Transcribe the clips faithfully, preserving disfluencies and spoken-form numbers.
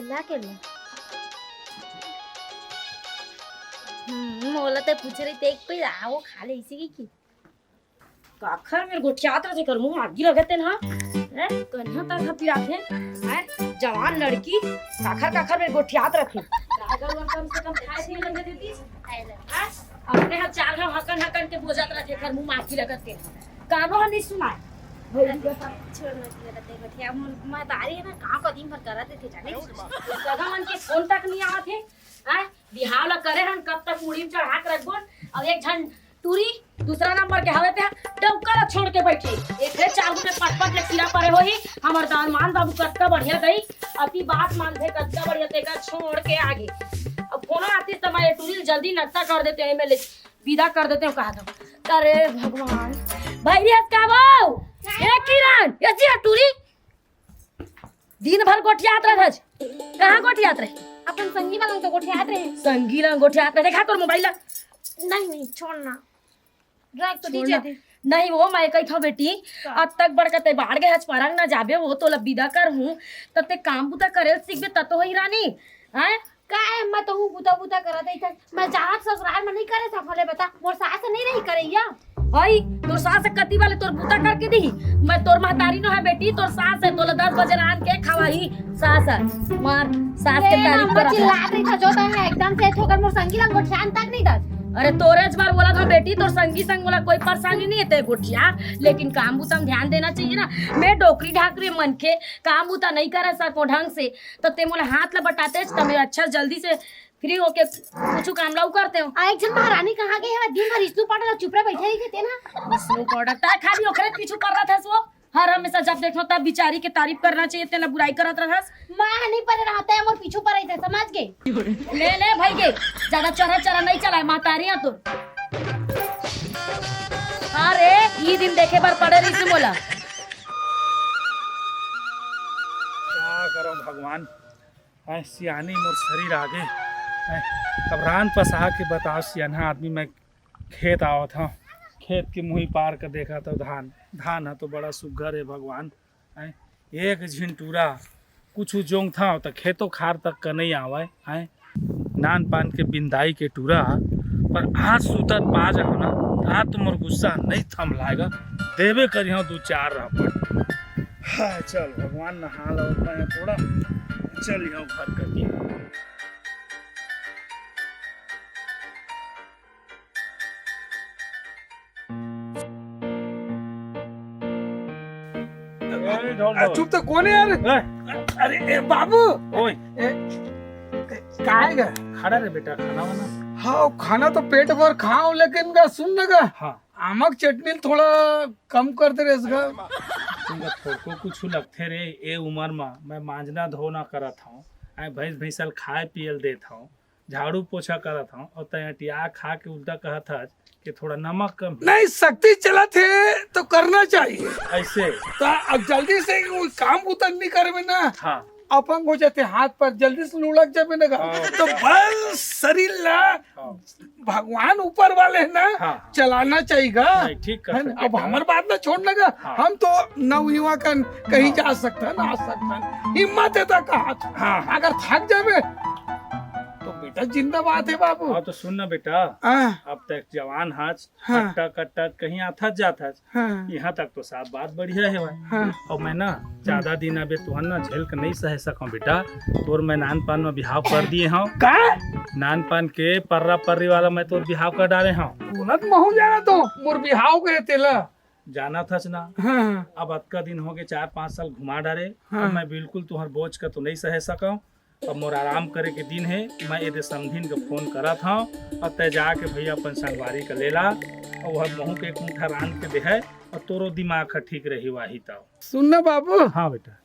ला के ले। हम्म, मोला ते पूछ रही, देख पे आ, वो खा ले इसी की। काखर मेर गोठियात रथे, कर मुंह आगी लगते ना। हैं? कन्हा तक हपिराथे। हैं? जवान लड़की काखर काखर मेर गोठियात रथे। रायगढ़ वर कम से कम खाए पिए लगे देती। हैं? अपने ह चार घाव हकन हकन के बोजत रथे, कर मुंह आगी लगते। कानो ह नहीं सुनाए। छोड़ ना दिया रहते गोठिया, मोर महतारी है ना, गाँव का दिन भर करत रथे जाने। सगा मन के फोन तक नहीं आवत है। हैं? बिहाव ला करे हन, कब तक मुड़ी में चढ़ा के रखबो? और एक झन टूरी दूसरा नंबर के हवे ते डौका ला छोड़ के बैठी। एकरे चार गो में पट पट ले कीड़ा पड़े होही। हमर दानमान बाबू कतका बढ़िया दई, अति बात मानथे, कतका बढ़िया तेका छोड़ के आगे। अब कोनो आतिस त मैं टूरी ल जल्दी नक्शा कर देते हैं, मैं ले विदा कर देते हैं, कहा था। अरे भगवान, भैरी हस का बाऊ? ए किरण, ए जी टूरी, दिन भर गोठियात रहत हस। कहाँ गोठियात रहे? अपन संगी वाला तो गोठियात रहे। संगी ला गोठियात रहे। देखा तोर मोबाइल ला। नहीं, नहीं, छोड़ ना। रख तो छोड़ दीजिए ना। थे। नहीं वो मैं कही था बेटी, का? अब तक बड़का ते बाढ़ गए हच परंग ना जाबे, वो तो लब विदा कर हूँ, तब ते काम बुता करे सीखबे तब तो होई रानी। हैं? का है, मैं तो हूँ बुता बुता करत है इधर। मैं जात ससुराल में नहीं करे सफले बता, मोर सास नहीं रही करैया। हई, तोर सास कति वाले तोर बुता करके दी। मैं तोर महतारी नो है बेटी, तोर सास है, तोला दस बजे रांध के खवाही। सास है, मार, सास के ए, तारीफ नंबर करत है। चिल्लात रही था जो तंग है, एकदम से ठोकर मोर संगी ला गोठियान तक नहीं दस। अरे तोरे ज बार बोला था बेटी, तोर संगी संग मोला कोई परेशानी नहीं है, ते गोठिया, लेकिन काम बुता में ध्यान देना चाहिए ना। मैं डोकरी ढाकरी मन के काम बुता नहीं कर सको ढंग से, तो ते मोला हाथ ला बटाते त मैं अच्छा जल्दी से फ्री होके कुछ काम ला करते हो। आ, एक झन महारानी कहाँ गई है? दिन भर स्नू पाउडर ला चुपरा बैठे रही थे ना। स्नू पाउडर ता खाली ओकरे पीछू पड़ रहा था सो। हर हमेशा जब देखो तब बिचारी के तारीफ करना चाहिए, तेला बुराई करत रहस। मैं नहीं पड़े रहता है, मोर पीछू पड़ रही थे, समझ गए? ले ले भाई के, ज्यादा चढ़ा चढ़ा नहीं चलाए, महतारी है तो। अरे, ये दिन देखे बार पड़े रही मोला। का करो भगवान, आय सियानी मोर शरीर आगे। आय, अब रान पसा के बताओ सियाना आदमी, मैं खेत आवत हव, खेत के मुही पार कर देखा तो धान, धान ह तो बड़ा सुग्घर हे भगवान। आय, एक झिन टूरा कुछु जोंगथव त खेतो खार तक का नइ आवय। आय, नान पान के बिंदाई के टूरा, पर आज सुतत पा जाओ ना, आज तो मोर गुस्सा नइ थम लाएगा, देबे करिहव दू चार रापट। हाँ, चल भगवान नहा लो मैं थोड़ा, चल यहाँ घर कती। ए, ढोल, आ, ढोल। चुप तो कोन है यार? ए। अरे ए, बाबू। ओए। ए, काय गा? खड़ा रे बेटा, खाना वाना। हाँ, खाना तो पेट भर खाओ, लेकिन गा सुन ना गा। हाँ। आमक चटनी थोड़ा कम कर दे रे इसका। तुमका थोड़को कुछ लगथे रे, ए उम्र मा मैं मांजना धोना करत हूँ, आय भैंस भैंसल खाए पियल देत हूँ, झाड़ू पोछा करत हूँ, और तय अटिया खा के उल्टा कहत हस कि थोड़ा नमक कम है। नहीं, शक्ति चलत हे तो करना चाहिए। ऐसे? तो अब जल्दी से वो काम उतर नहीं करबे ना। हाँ। अपंग हो जाते हाथ पर, जल्दी से लुढ़क जाबे ना। हाँ। तो बस शरीर ला हाँ। भगवान ऊपर वाले है ना, हाँ, हाँ। चलाना चाहिए। नहीं, ठीक है, है ना? ठीक अब है। हमार बात ना छोड़ ना गा, हाँ। हम तो नवयुवा कन कहीं हाँ। जा सकता है ना, आ सकता है। हिम्मत है तो कहा। हाँ, हाँ। अगर थक जाबे तो बेटा जिंदाबाद है बाबू। हाँ, तो सुन ना बेटा, हाँ। अब तक जवान हच, हाँ। अटक अटक कहीं आथत जात हच। हाँ। यहाँ तक तो सब बात बढ़िया है भाई। हाँ। और मैं ना ज्यादा दिन अबे तुहन ना झेल के नहीं सह सकूं बेटा, तोर मैं नान पान में बिहाव कर दिए हूँ। का? नान पान के पर्रा पर्री वाला मैं तोर बिहाव कर डाले हूँ। बोलत महू जाना तो मोर बिहाव के तेला। जाना थच ना। हाँ। अब अतका दिन हो गए, चार पाँच साल घुमा डारे। हाँ। अब मैं बिल्कुल तुहर बोझ का तो नहीं सह सकूं। अब मोर आराम करे के दिन हे, मैं एदे समधिन के फोन करत हव, अउ तैं जाके भैया अपन संगवारी के लेला, अउ वह महू के एक मुठा रांध के देहे, अउ तोरो दिमाग ह ठीक रही वाही तव। सुन ना बाबू। हाँ बेटा।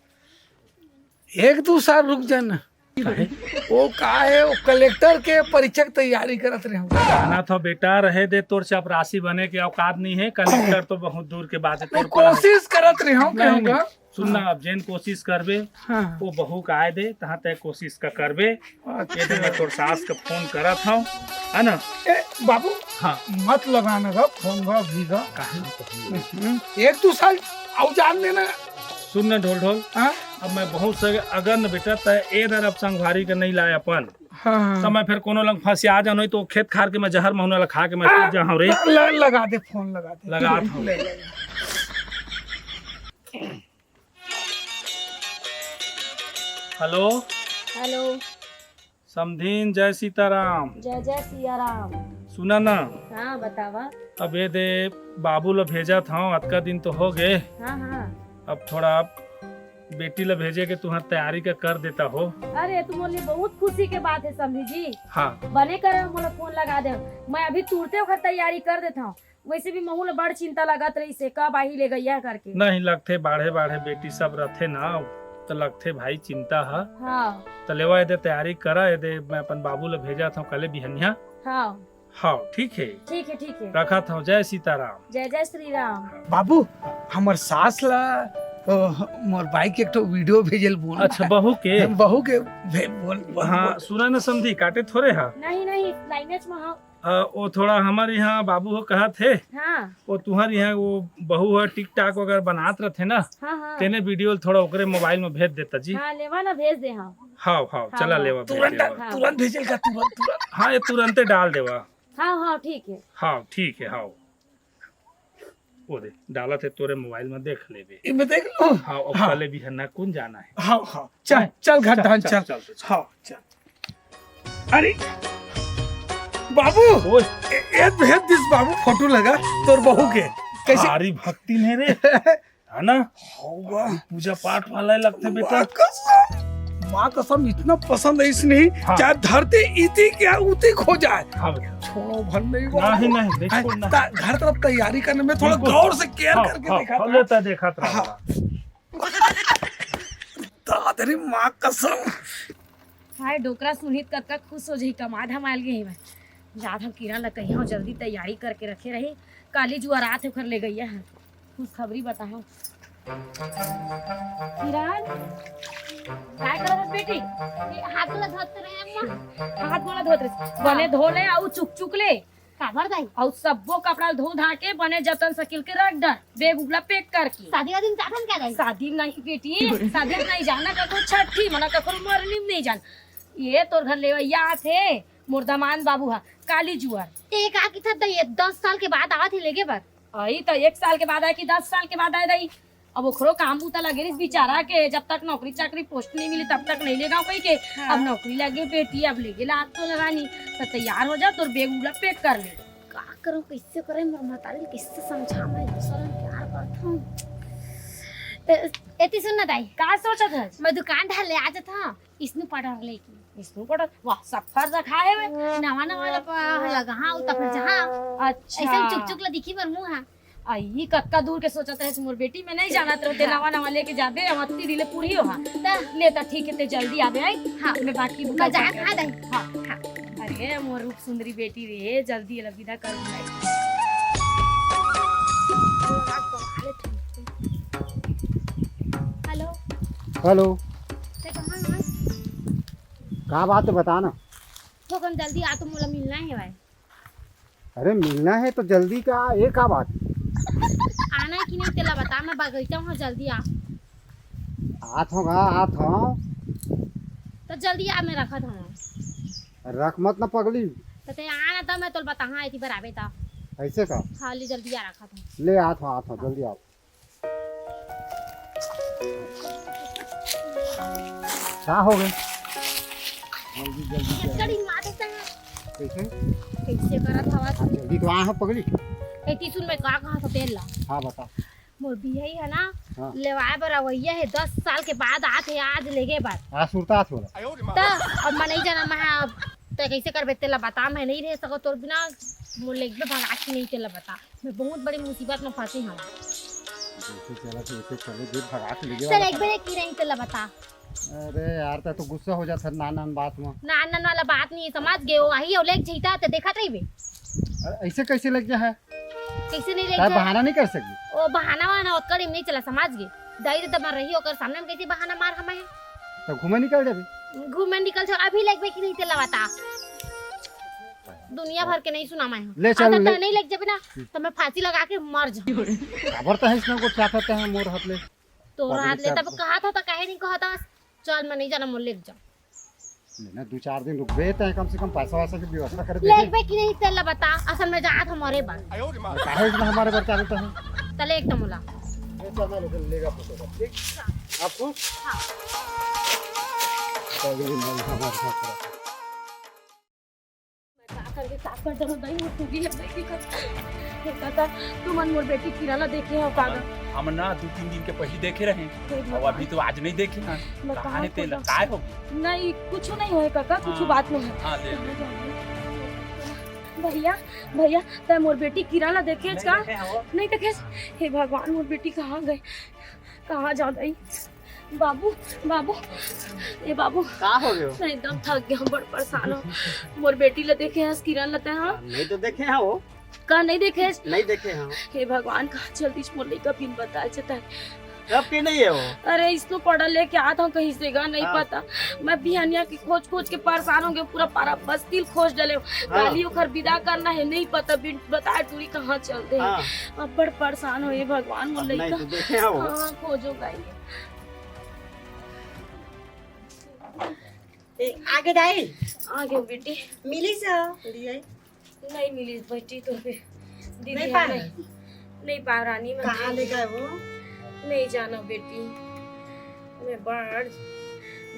एक दू साल रुक जाना। काहे? वो का हे, वो कलेक्टर के परीक्षा के तैयारी करत रहे हूँ। जाना था बेटा, रहे दे, तोर चपरासी बने के औकात नहीं है, कलेक्टर तो बहुत दूर के बात है, नहीं, तोर पर कोशिश करत रहे हूँ, नहीं, कहूँगा। नहीं। सुन ना, अब जेन कोशिश करबे, हाँ। वो बहू का आए दे, तहाँ तय कोशिश का करबे। अच्छा। ये तो मैं तोर सास का फोन करत हूँ, है ना? ए, बाबू, हाँ। मत लगाना गा फोन गा, अभी गा। काहे ना फोन? हम्म, एक दू साल अउ जान देना। सुन ना ढोल ढोल, हाँ? अब मैं बहुत से अगन बेटा, तय ए दर अब संगवारी के नहीं लाए अपन। हाँ, हाँ। त मैं फिर कोनो लंग फंसिया जानो, तो खेत खार के मैं जहर महुना ला खा के मैं सूत जाहूं रे। ल-, ल-, लगा दे, फोन लगा दे। लगात हूँ। ले, ले, ले। हेलो। हेलो। समधीन, जय सीताराम। जय जय सिया राम। सुना ना। हाँ, बतावा। अब ए दे, बाबू ला भेजत हव, अतका दिन तो हो गे। हाँ, हाँ। अब थोड़ा बेटी ला भेजे के तुहर तैयारी का कर देता हो। अरे, तुमन लिए बहुत खुशी के बात है समधी जी। हाँ। बने करे मोला फोन लगा दे, मैं अभी तुरते ओकर तैयारी कर देता हूँ। वैसे भी महू ला बड़ चिंता लगत रहिस हे, कब आही ले गैया करके। नहीं, लगथे बाढ़े बाढ़े बेटी सब रथे ना, त लगथे भाई चिंता ह। हाँ। त लेवा एदे तैयारी करा, एदे मैं अपन बाबू ला भेजत हव कले बिहनिया। हाँ। हाँ, ठीक है। ठीक है, ठीक है। रखत हव, जय सीताराम। जय जय श्री राम। बाबू, हमर सास ला, ओ, मोर बाई के एक ठो वीडियो भेजल बोल। अच्छा, बहू के? बहू के भे-, बोल, बोल, हाँ, बोल। सुना न समधी, काटे थोरे हा। नहीं, नहीं, लाइनेज में हाँ। अ, वो थोड़ा हमर यहाँ बाबू हो कहत हे, हाँ। वो तुहर यहाँ वो बहू ह TikTok वगैरह बनात रथे ना, हाँ, हाँ। तेने वीडियो थोड़ा ओकरे मोबाइल में भेज देता जी। हाँ, लेवा ना, भेज दे हम। हाँ, हाँ, हाँ, चला हाँ। लेवा, भेज तुरंत, देवा। हाँ। तुरंत भेजल का, तुरंत, तुरंत। हाँ, ये तुरंते डाल देवा। हाँ, हाँ, ठीक है। हाँ, ठीक है, हाँ। वो दे, डालत हे तोरे मोबाइल में, देख लेबे। इमे देख लो। हाँ, अब हाँ। कले भी है ना, कौन जाना है? हाँ, हाँ। चल, हाँ, चल घर चल, धान, चल, चल। चल, चल, चल। हाँ, चल। अरे, बाबू, ओए। ए, ए, भेज दिस बाबू, फोटो लगा तोर बहू के। कैसे? भारी भक्ति नहीं रे, है ना? हवा। पूजा पाठ वाला ही लगते बेटा। माँ कसम, माँ कसम, इतना पसंद है इसने, हाँ। चाहे धरती इति क्या उति खो जाए। हाँ बेटा। छोड़ो भर नहीं वो। नहीं, नहीं, देखो आई, ना। ता-, घर तरफ तैयारी करने में थोड़ा बिल्कुल। गौर से केयर हाँ, करके हाँ, देखा हाँ, था। लेता देखा था। हाँ। दादरी माँ कसम। हाय, डोकरा सुनही त कतका खुश हो जही, कमा धमाल गे हे मैं। जात हव किरण ल कहिहव जल्दी तैयारी करके रखे रही, काली जुआरात हे ओकर ले गैया हे। खुशखबरी बताहव। किरण, काय करत हस बेटी? ये हाथ गोला धोत रहे अम्मा। हाथ गोला धोत रहे। बने धो ले अउ चुक चुक ले। काबर दाई? अउ सब्बो कपड़ा ल धो धा के बने जतन सकिल के रख डर, बेग उगला पैक करके। शादी वादी में जाथन क्या दाई? शादी नहीं बेटी, शादी में नहीं जाना, कखरो छठी मना, कखरो मरनी में नहीं जाना। ये तोर घर लेवैया आथे, मोर दमान बाबू हा, काली जुआर। ए का किथत दाई, ये दस साल के बाद आवत हे लेगे बर। अई त एक साल के बाद आए कि दस साल के बाद आए दाई? अब ओखरो काम बूता लगे रहिस बिचारा के, जब तक नौकरी चाकरी पोस्ट नहीं मिली तब तक नहीं लेगा कही के। हाँ। अब नौकरी लगे बेटी, अब लेगे ला तो रानी, त तैयार हो जा, तोर बेग उला पैक कर ले। का करूं, कैसे करें, मोर महतारी ल कैसे समझा, मैं दूसरा ल प्यार करत हूं। ए, एती सुन ना दाई। का सोचत हस? मैं दुकान ढाल ले आ जात हूं, स्नू पाउडर लेके। स्नू पाउडर? वाह, सफर रखा है वे। नवा नवा ला प-, लगा, हाँ, उ तफर जहाँ। अच्छा। ऐसा चुक चुक ला दिखी बर मुंह, हाँ। आई, कतका दूर के सोचत रहे मोर बेटी, मैं नहीं जानत रहते, हाँ। नवा नवा लेके जाबे, हम अत्ती दिले पूरी हो, हाँ। त? ले त ठीक है, ते जल्दी आबे, आई? हाँ। मैं बाकी मैं दुकान जाए, जाके हाँ, दाई। हाँ। हाँ। अरे, मोर रूप सुंदरी बेटी रे, जल्दी एला विदा कर भाई। हेलो। हेलो। ते कहाँ हस? का बात है, बता ना। थोकन जल्दी आ, तो मोला मिलना है भाई। अरे, मिलना है तो जल्दी का, ये का बात? आना है कि नहीं, तेला बता, मैं बगैचा हूँ, जल्दी आ। आत हूँ गा, आत हूँ। तो जल्दी आ, मैं रखत हूँ। रख मत ना पगली। तो ते आ ना, तो मैं तोल बताहा, इतनी बार आवे ता। ऐसे का? हाँ, ले जल्दी आ, रखत हूँ। ले आत हूँ, आत हूँ, जल्दी आओ। का हो गए? जल्दी, जल्दी, जल्दी। कड़ी मार देता है। कैसे? कैसे करत हवा तू? हाँ, जल्दी तो आ, हाँ, पगली। ए, ती सुन, मैं का कहा था तेल ला। हाँ, बता। मोर बिहाई है ना, हाँ। लेवाए बर अवैया है, दस साल के बाद आत है, आज लेगे बर। आज सुरता आत होला। त अब मैं नहीं जाना, मैं अब ते कैसे करबे, तेला बता, मैं नहीं रह सको तोर बिना, मोर लेगबे भगा के नहीं, तेला बता। मैं बहुत बड़ी मुसीबत में फंसी हूँ। जैसे चला तो वैसे चलो, जे भगा के ले चल, जाओ। एक बेर एक ही नहीं, तेला बता। अरे यार, तै तो गुस्सा हो जात है नान नान बात में। नान नान वाला बात नहीं है, समझ गए हो? वही हो, लेके जैता ते देखत रहिबे। अरे, ऐसे कैसे लेके जा है? कैसे नहीं लेके तै जा? बहाना नहीं कर सकी। ओ, बहाना वहाना ओतका नहीं चला, समझ गए? दाई तो तमार रही, ओकर सामने में कैसे बहाना मार हमें? तो घूमे निकल जाबे। घूमे निकल जाओ, अभी लेगबे कि नहीं, तेला बता। दुनिया भर के नहीं सुना मैं। ले चल, अगर ले। तै नहीं लेके जाबे ना, तो मैं फांसी लगा के मर जाऊँ। खबर तो है इसमें को क्या कहते हैं मोर हाथ ले। तो पकड़ रात ले के तब आपको। कहा था तो काहे नहीं कहा था? चल, मैं नहीं जाना, मोर लेके जा। ले ना, दो चार दिन रुकबे, तैं कम से कम पैसा वैसा के व्यवस्था कर दे। लेगबे कि नहीं, तेला बता। असल में जात हमारे बर। काहे इतना हमारे बर क्या लेता है? तले एकदम उला। ये चल, मैं लेके लेगा फोटो को, ठीक? आपको? हाँ। पगली नहीं हमारे साथ रहा। मैं का करके का कर देहूं, दई मोर टूरी है, दई दिखत। हे काका, तुमन मोर बेटी किरण ला देखे हो का? हम ना दू तीन दिन के पहले देखे रहे, हे अब भगवान। अभी तो आज नहीं देखे हैं। मैं कहाँ कहाँ है तेला? खोजूं? काय हो? नहीं, कुछ नहीं है काका, कुछ हाँ। बात नहीं है। हाँ, ले, ले। भैया, भैया, तैं मोर बेटी किरण ला देखे नहीं का? देखे हैं वो। नहीं देखे? हे भगवान, मोर बेटी कहाँ गए? कहाँ जा गई? बाबू, बाबू, ए बाबू, का हो गयो? मैं एकदम थक गया हूँ, बड़ परेशान हूँ। मोर बेटी ला देखे हस, किरण ला तैं, हाँ? नहीं तो देखे हैं वो। का नहीं देखे हस? नहीं देखे हैं। हे भगवान, का जल्दी से मोर लइका बिन बताए चताए। कब के नहीं है वो? अरे, इसको पढ़ा लेके आता हूँ कहीं से गा, नहीं हाँ। पता। मैं बिहानिया की खोज खोज के परेशान हो गए, पूरा पारा बस्ती खोज डले। हाँ। काली ओखर विदा करना है, नहीं पता, बिन बताए टूरी कहाँ चल दे। हाँ। अब बड़ परेशान हो, हे भगवान, मोर अब नहीं लइका। तो देखे हैं वो। हाँ, खोजो भाई। ए, आगे दाई। आगे बेटी। मिली सा, लिया। नहीं मिली बेटी, तो फिर दीदी नहीं है पाए? नहीं, नहीं पाए रानी, मैं कहाँ ले गए वो? नहीं जाना बेटी, मैं बड़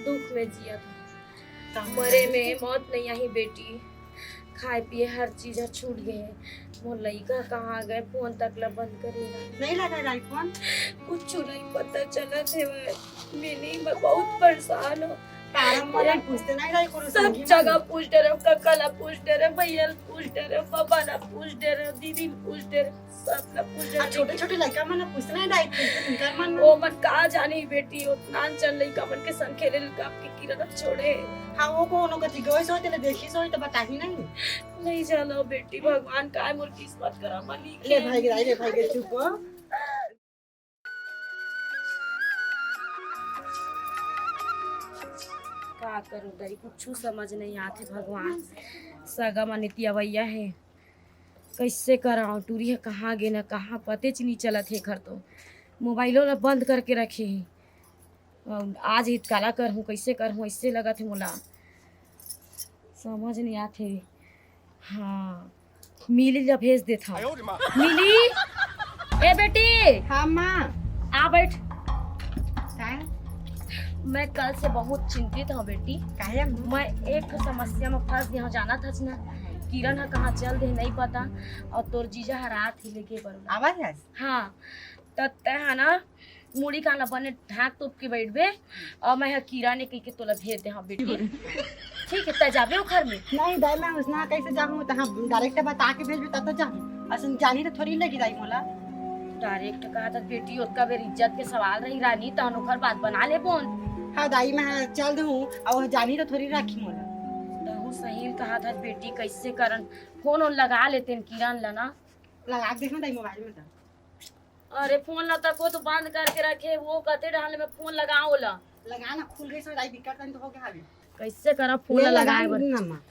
दुख में जिया था। मरे में मौत नहीं आई बेटी, खाए पिए हर चीज ह छूट गए। मोर लइका कहाँ गए, फोन तक ला बंद करे रहे। नहीं लगा रहा फोन? कुछ नहीं पता चलत हे। मिली, मैं बहुत परेशान हूँ। तारा मन पूछते नहीं रही, कोनो सब संगी जगह मन। पूछ डरे, कका ला पूछ डरे, भैया ला पूछ डरे, बाबा ला पूछ डरे, दीदी ला पूछ डरे, सब ला पूछ आ, डरे। छोटे छोटे लड़का मन ला पूछते नहीं रही, पूछते नहीं कर मन। ओ मन का जानी बेटी, उतना अनचन लड़का मन के संग खेले लगा आपके किरण छोड़े। हाँ, वो कोनो कति गए सो, तेरे देखी सो, तो बताही नहीं। नहीं जाना बेटी, भगवान का है, मोर किस्मत करा मलिक ले है। भाई गिराई, ले भाई गिराई, चुप हो। का करूं दाई, कुछु समझ नहीं आथे भगवान। सगा म नितिया भैया हे, कइसे करांव? टूरी ह कहाँ गे न कहाँ, पतेच नइ चलत हे। एखर तो मोबाइलो ल बंद करके रखे हे। अउ आज इत काला करहूं, कइसे करहूं, अइसे लगत हे मोला, समझ नइ आथे। हाँ, मिली ला भेज देत हव। मिली, ए बेटी, हाँ माँ। आ बैठ। काय? मैं कल से बहुत चिंतित हूँ बेटी। काहे अम्मा? मैं एक ठो समस्या में फंस गया हूँ, जानत हस ना, किरण ह कहाँ चल दे नहीं पता, और तोर जीजा ह रात ही लेके बरोला। आवाज है? हाँ, त तै ह ना मुड़ी कान ला बने ढांक तोप के बैठबे, और मैं ह किरण ए कहिके तोला भेज दे हंव बेटी। ठीक है, तै जाबे ओखर में? नहीं दाई, मैं उसना कैसे जाऊँ? तहाँ डायरेक्ट बता के भेजबे तब तो जाऊँ। असन जानी तो थोड़ी लगी दाई मोला। डायरेक्ट कहा था बेटी, ओतका बेर इज्जत के सवाल रही रानी, तहन ओखर बात बना लेबोन। हाँ दाई, मैं चल दूँ, और जानी तो थोड़ी राखी मोला। तहूँ सही कहा था बेटी, कैसे करन, फोन ओन लगा लेतेन किरण ला ना। लगा के देखना दाई मोबाइल में तो। अरे फोन ला तको तो बंद करके रखे, वो कते डहन ले मैं फोन लगाओ ला। लगा ना, खुल गई सो दाई, दिक्कत नहीं तो हो गया अभी। कैसे करा फोन ले ला लगा लगाए बर? ना माँ।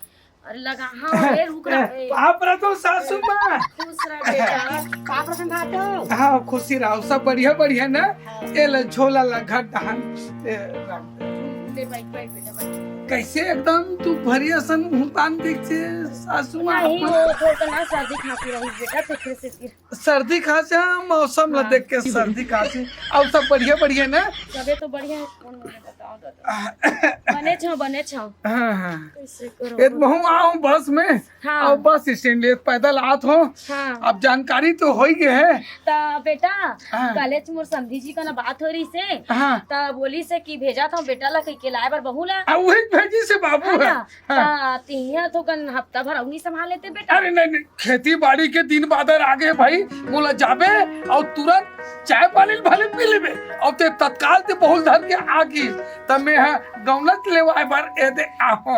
अरे लगा, हाँ, ए, रुक रहा, ए। पाँव परत हंव सासू माँ। खुश रह बेटा। पाँव परत हंव भाटो। हाँ, खुशी रहो, सब बढ़िया, बढ़िया ना? हाँ। ए ले झोला ला घर डहन, ए, रख दे। ले बैठ, बैठ बेटा, बैठ। कैसे एकदम तू भरी असन मुँह तान देख छे सासू माँ नहीं, अपन? वो थोड़ा ना सर्दी खांसी रही बेटा, तो फिर से फिर सर्दी खांसी, हाँ, मौसम ला हाँ। देख के सर्दी खांसी। और सब बढ़िया, बढ़िया ना? सबे तो बढ़िया है, कौन मुझे बताओ दादा। बने छो, बने छो। हाँ, हाँ। कैसे करो? ए, महूँ आऊँ बस में, हाँ। और बस स्टैंड ले पैदल आत हो। हाँ। अब जानकारी तो हो ही गए है। त बेटा, हाँ। कॉलेज मोर समधी जी का ना बात हो रही से, हाँ। त बोली से कि भेजा था बेटा ला कहीं के लाए बर बहू ला। आ, वही भेजी से बाबू है है। ना? हाँ। त तिहिया तो कन हफ्ता भर अउनी संभाल लेते बेटा। अरे नहीं, नहीं, खेती बाड़ी के दिन बादर आगे भाई, मोला जाबे और तुरंत चाय पानी भले पी लेबे, और ते तत्काल ते बहुल धर के आगी, तब मैं हा गौनत लेवाए बर ए दे आहो।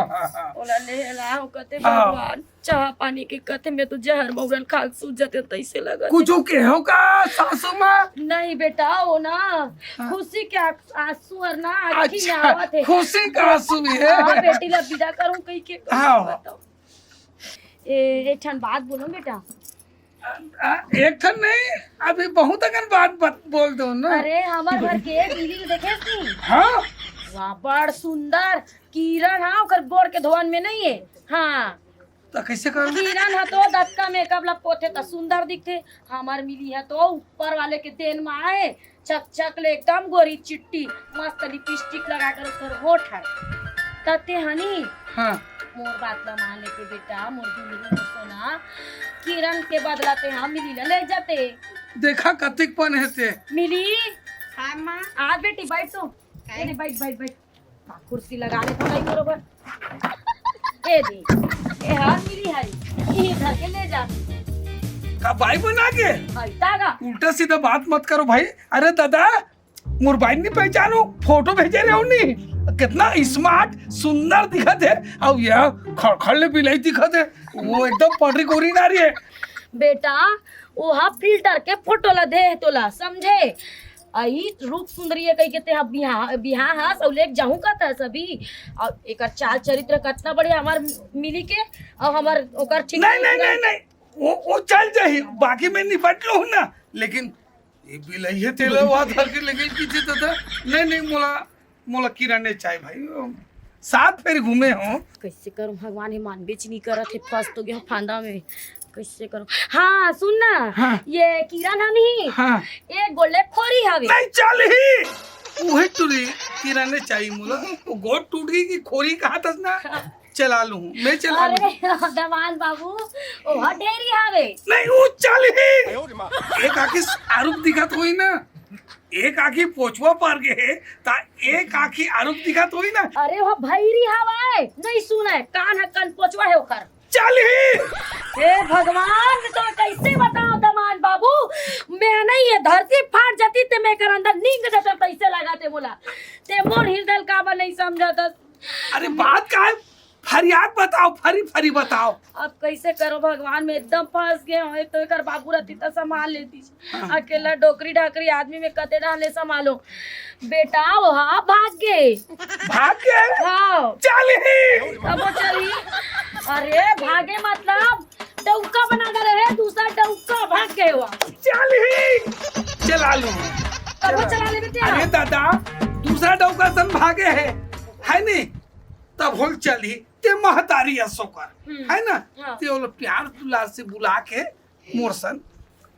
ओला ले लाओ कते आओ। भगवान, चाह पानी के कते में तो जहर मौरल खा के सूझ जाते तैसे लगत। कुछ के हो का सासू माँ? नहीं बेटा, वो ना हाँ। खुशी के आंसू हर ना आँखी में अच्छा, आवत हे। खुशी का आंसू भी है। हाँ, बेटी ला विदा करूँ कहीं के हाँ। बताओ। ए, एक ठन बात बोलो बेटा। आ, एक ठन नहीं, अभी बहुत अकन बात, बात बोल दो ना। अरे, हमर घर के मिली ल देखेस नहीं? हाँ। वाह, बड़ सुंदर। किरण, हाँ, ओकर गोड़ के धोवन में नहीं है। हाँ। त कैसे करो? किरण ह तो दतका मेकअप ल पोथे त सुंदर दिखथे। हमर मिली ह तो ऊपर वाले के देन म आए, चक चक ले एकदम गोरी चिट्टी, मस्त लिपस्टिक लगा कर ओकर होठ है। त ते हनी, हाँ। मोर बात ल मान लेते बेटा, मोर दुल्हन, मोर सोना, किरण के बदला ते हम मिली ल ले जाते। देखा कतिक पन हे ते। मिली। हाँ माँ। आ बेटी बैठ तू। काहे? ए दे, बैठ, बैठ, बैठ। कुर्सी लगा ले थोड़ा ही बरोबर। ए दे, ए हार मिली है, ये धर के ले जा। का बाई बना के? है, तागा। उल्टा सीधा बात मत करो भाई। अरे दादा, मोर बाई नहीं पहचानो, फोटो भेजे रहे हो नहीं, कितना स्मार्ट, सुंदर दिखत है। अब यह खड़खड़ ले बिलाई दिखत है, वो एकदम पढ़ी गोरी नारी है। बेटा, वो हा फिल्टर के फोटो ला दे तोला, समझे? अई रूप सुंदरी है कहि के ते हा बिहा, बिहा हस अउ लेके जाहूं का तस अभी। अउ एकर चाल चरित्र कतना बढ़िया, हमार मिली के अउ हमार ओकर ठीक नहीं, नहीं, नहीं, नहीं, वो, वो चल जाही, बाकी मैं निपट लूं ना, लेकिन ये बिलइया तेला वहां धर के लेके की थे तो, नहीं, नहीं, मोला, मोला किरण ने चाहे भाई, सात फेर घूमे हो। कैसे करूं भगवान, ये मानबेच नहीं करत है, फंस तो गया फांदा में। कैसे करूं? हाँ, सुन ना, हाँ। ये किरण है नहीं? हाँ। ये गोले खोरी हवे। नहीं चल ही। वही टुरी किरण ने चाहिए मोला। वो गोड़ टूट गई कि खोरी कहा था ना? चला लूं, मैं चला लूं। अरे, दमान बाबू, वो ढेरी हवे। नहीं, वो चल ही। एक आंखी आरुप दिखत होई ना, एक आंखी पोछवा पर गे, ता एक आंखी आरुप दिखत होई ना। अरे, वो भैरी हवे, नहीं सुने, कान है, कान पोछवा है ओकर। चल ही। हे भगवान, तो कैसे बताओ दमान बाबू, मैं नहीं, ये धरती फाट जाती ते मैं कर अंदर नींद देता, कैसे लगा ते बोला, ते मोर हृदय का बा नहीं समझा था। अरे बात का है, फरियाद बताओ, फरी फरी बताओ। अब कैसे करो भगवान, मैं एकदम फंस गए हूँ। तो एकर बाबू रहती तो संभाल लेती। हाँ। अकेला डोकरी ढाकरी आदमी में कते डाले संभालो। बेटा, वो हाँ भाग गए। भाग गए? हाँ। चल ही। अब वो चली। अरे भागे मतलब डौका बना कर रहे, दूसरा डौका भाग गए हुआ। चल ही। चला लूं। अब वो चला ले बेटे। अरे दादा, दूसरा डौका सन भागे है, है नहीं? तब होल चल ही। ते महतारी अस ओकर, हम्म। है ना? हाँ। ते ओला प्यार दुलार से बुला के मोर सन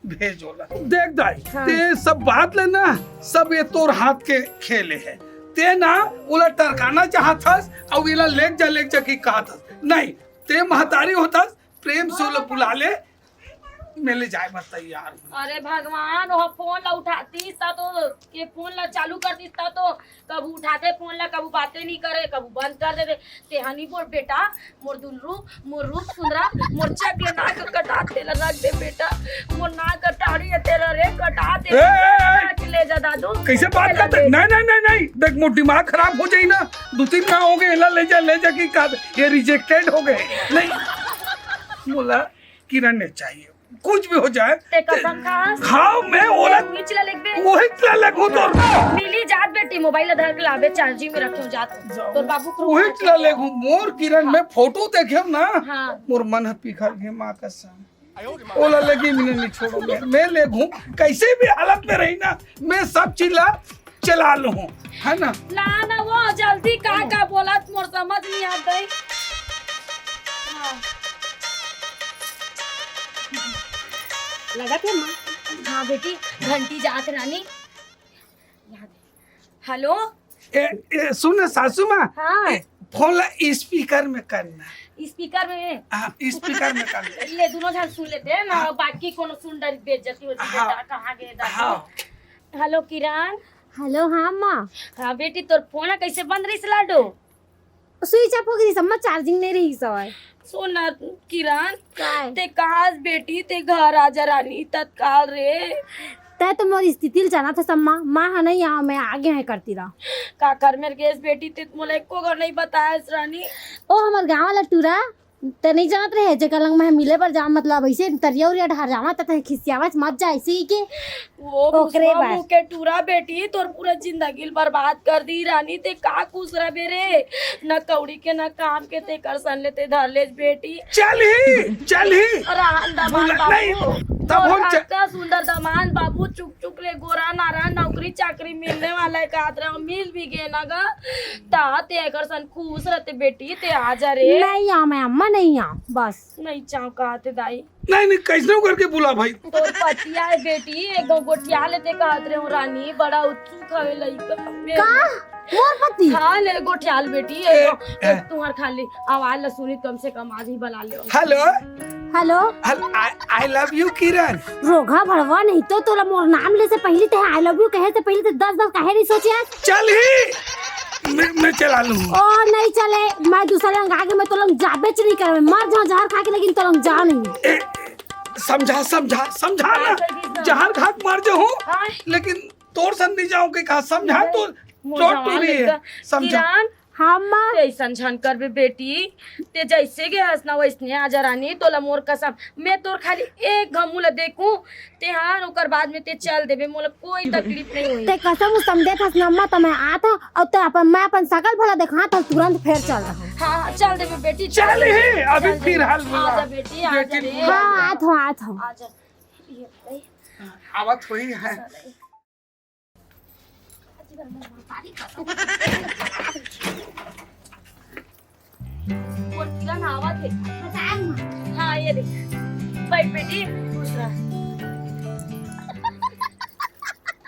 भेज ओला। देख दाई, हाँ। ते सब बात ले ना, सब ये तोर हाथ के खेले है। ते ना ओला टरकाना चाहत हस, अउ एला लेक जा, लेक जा की कहत हस। नहीं, ते महतारी होतस, प्रेम से ओला बुला ले, मैं ले जाए बर तैयार हूँ। अरे भगवान, वो फोन ला उठातीस ता तो, के फोन ला चालू करतीस ता तो, कभू उठाथे फोन ला, कभू बातें नहीं करे, कभू बंद कर देथे। तेहा नहीं बोल बेटा, मोर दुलरू, मोर रूप सुंदरा, मोर चक ले नाक कटा तेला रख दे बेटा, मोर नाक कटाड़ी है तेरा रे, कटा दे। ए, ए, ए! ले जा दादू। कैसे बात करते? नहीं, नहीं, नहीं, नहीं, देख मोर दिमाग खराब हो जाई ना, दो तीन ना हो गए, एला ले जा, ले जा की का, ये रिजेक्टेड हो गए। नहीं, मोला किरण ने चाहिए, कुछ भी हो जाए। ते कसम खास? खाओ, मैं ओला वही चला लेगबे। वही चला लेगू तो। मिली जात बेटी, मोबाइल धर के लाबे, चार्जिंग में रखे हो जात। तोर बाबू को वही चला लेगू, मोर किरण में फोटो देखे ना। हाँ। मोर मन ह पिघल गए, माँ कसम। ओला लगी मैंने नहीं छोड़ो, मैं, मैं लेगू, कैसे भी हालत में रही ना, मैं सब चीज ला चला लूं, है ना? ला ना वो जल्दी का, का बोलत मोर समझ नहीं आत है। हाँ। लगत है माँ। हाँ बेटी, घंटी जात रानी। यहाँ दे। हेलो। ए, ए, सुन ना सासू माँ। हाँ। ए, फोन ला स्पीकर में करना। स्पीकर में? हाँ, स्पीकर में कर ले। ले, दोनों झन सुन लेते हैं ना, हाँ। बाकी कोनो सुन डरी बेइज्जती होती है, हाँ। बेटा, कहाँ गए दादी? हाँ। हेलो किरण। हेलो, हाँ माँ। हाँ बेटी, तोर फोन कैसे बंद रही लाडो? स्विच ऑफ हो गई, सब में चार्जिंग नहीं रही सवाय। सुन ना किरण, काय? ते कहाँ से बेटी, ते घर आ जा रानी तत्काल रे। तै तो मोर स्थिति ल जानत हस अम्मा, माँ ह नहीं यहाँ, मैं आगे हैं करती रहा। का कर मेरे गैस बेटी, ते मोला एको घर नहीं बताया रानी। ओ हमर गाँव वाला टूरा, ते नहीं जानत रहे, जेकर लंग मैं मिले बर जाम, मतलब, ऐसे तरिया उरिया डहर जावा, त तैं खिसियावच मत जा, ऐसे ही के। वो ओकरे मुसवा बाद। मुँह के टूरा बेटी, तोर पूरा जिंदगी ल बर्बाद कर दी रानी। ते का खुश रहे रे, न कौड़ी के, न काम के, तेकर सन ले ते धर लेच बेटी। चल ही, चल ही। और रहन दमान बोला, बाबू, नहीं, तब तोर हम च- अतना सुंदर दमान बाबू, चुक चुक ले गोरा नारा, नौकरी चाकरी मिलने वाला है, कहत रहे, मिल भी गे ना गा, ता ते एकर सन खुश रहते बेटी, ते आ जा रे। नहीं आम, अम्मा, नहीं आम, बस। नहीं चाव कहते दाई। नहीं, नहीं, कैसनो करके बुला भाई। तोर पति आय बेटी, एगो गोठिया लेते कहत रहे हो रानी, बड़ा उत्सुक हवे लइका। का? मोर पति? हाँ, ले गोठिया ले बेटी, ए, एगो, ए। तुहर खाली आवाज ला सुनी, कम से कम आज ही बना ले। Hello. Hello. Hello, I, I love you, किरण। रोगहा भड़वा नहीं तो तोला मोर नाम ले से पहली ते I love you कहे से पहली ते दस बार काहे नहीं सोचे आज? चल ही। मैं, मैं चला लूँ। ओ, नहीं चले, मैं दूसरा लंग आगे मैं तो लंग जाबेच नहीं करवे, मर जाओ जहर खा के, लेकिन तो लंग जाओ नहीं। ए, समझा, समझा, समझा ना। हाँ, सही चीज ना। जहर खा के मर जाऊँ, हाँ। लेकिन तोर संग नहीं जाऊँ के कहा, समझा नहीं, तो मोर टोट जवान टूरी है, लड़का, समझा। किरण, हाँ, माँ। ते अइसन झन करबे बेटी, ते जइसे गे हस ना वइसने आ जा रानी, तोला मोर कसम, मैं तोर खाली एक घमू ला देखूं, ते हाँ, ओकर बाद में ते चल देबे, मोला कोई तकलीफ नहीं होई। ते कसम उसम देत हस ना अम्मा, त मैं आत हूँ, अउ ते अपन, मैं अपन सकल भला देखात हूँ, तुरंत फेर चल रहा हूँ। हाँ, हाँ, चल देबे बेटी, चल चल देबे, ही, अभी चल देबे। फिलहाल आ जा बेटी, आ जा बेटी रे। हाँ, आत हूँ, आत हूँ। आ जा। ये, ए। आवत होई है। बोल, किरण आवत हे। हाँ, ये देख। बैठ बेटी, खुश रह।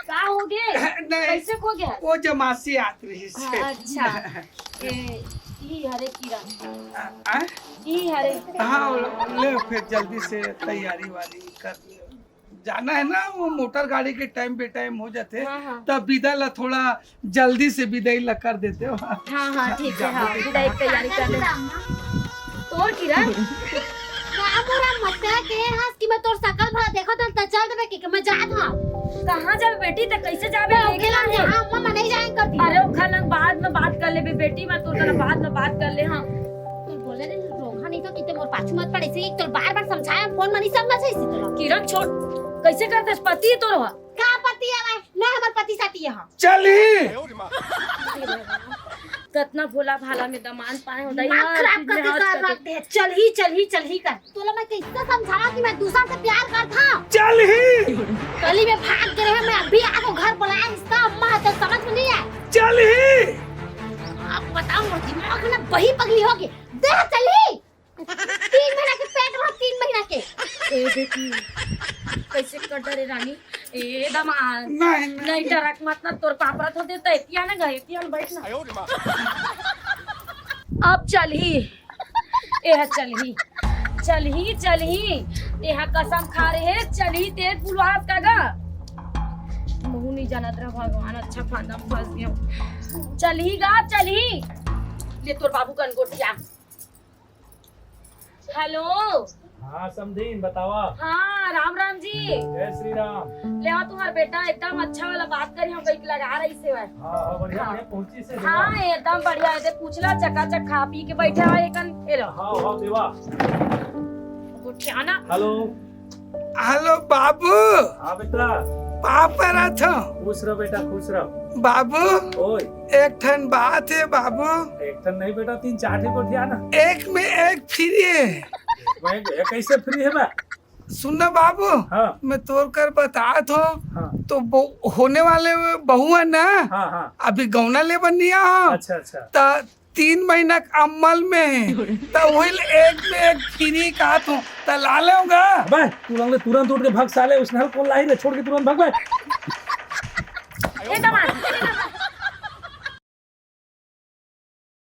का हो गे? नहीं, कैसे खो गया? वो जमासी आत रही से। हाँ, अच्छा। ए, ई हरे किरण। आ, आ? ई हरे। हाँ, ले फिर जल्दी से तैयारी वारी कर ले। जाना है ना, वो मोटर गाड़ी के टाइम पे टाइम हो जाते, हाँ, हाँ। तब विदा ला थोड़ा जल्दी से विदाई ला कर देते हो। हाँ, हाँ, ठीक है, हाँ, विदाई की तैयारी कर ले। तोर किरण? बाबू राम, मत कह के हंस कि मैं तोर सकल भला देखो तो, तो चल देबे कि, कि मैं जात हूँ। कहाँ जाबे बेटी? ते कैसे जाबे? मैं ओके लंग जा, हाँ, अम्मा, मैं नहीं जाए करती। अरे, ओखर लंग बाद में बात कर लेबे बेटी, मैं तोर करा बाद में बात कर ले, हाँ। तू बोले रे, रोगहा नहीं तो किते मोर पाछू मत पड़े, इसे एक तो बार-बार समझाया, फोन में नहीं समझ है इसे तो। किरण छोड़, कैसे करते पति तोर हो? का पति है भाई? मैं हमर पति साथी है। चली। कतना भोला भाला में दमान पाए हो, दिमाग खराब करके कर रख दे। चल ही, चल ही, चल ही कर। तोला मैं कैसे समझावा कि मैं दूसर से प्यार करत हूँ? चल ही। गली में भाग गए हैं, मैं अभी आके घर बुलाया, इसका अम्मा है, तो समझ में नहीं आया। चल ही। अब बताओ, मोर दिमाग ना बही पगली होगी। दे चल ही। तीन महीना के पेट रहा, तीन महीना के। ए बेटी, कैसे कर डरे रानी? ए दमान। नहीं, नहीं। नहीं डरक मत ना, तोर पापरा तो देता है, एतिया ना गए, एतिया ना बैठ ना। अब चल ही। ए हा चल ही, चल ही, चल ही। ए हा कसम खा रहे, चल ही, तेज बुलवास का गा। महू नहीं जानत रहा भगवान, अच्छा फांदा में फंस गया। चल ही गा, चल ही। ले तोर बाबू कन गोठिया। हेलो। हाँ समधीन, बतावा। हाँ, राम राम जी। जय श्री राम। लेवा, तुम्हार बेटा एकदम अच्छा वाला बात करी, हम कहीं लगा रही से। हाँ, हाँ, बढ़िया, हाँ। बढ़िया, पहुंची से हाँ, देवा। एकदम बढ़िया है। दे पूछला, चकाचक खा पी के बैठे हुआ, एकन, ए लो। हाँ, हाँ, देवा। गोठियाना। हेलो। हेलो बाबू। हाँ बेटा। पाँव परत हूँ। खुश रह बेटा, खुश रह। बाबू। ओए। एक ठन बात है बाबू। एक ठन नहीं बेटा, तीन चार ठे गोठियाना। एक में एक फ्री है। एक में एक, एक कैसे फ्री है बे? सुन ना बाबू, हाँ। मैं तोर कर बतात हूँ, हाँ। तो बो-, होने वाले बहू है ना, हाँ, हाँ। अभी गौना ले बनिया हो। अच्छा, अच्छा। त तीन महीना के अमल में है, त वही ले एक में एक फ्री कहत हूँ, त ला लेगा। बे, तू लंगले तुरंत उठ के भाग साले, उसने कौन लाई रे, छोड़ के तुरंत भाग बे।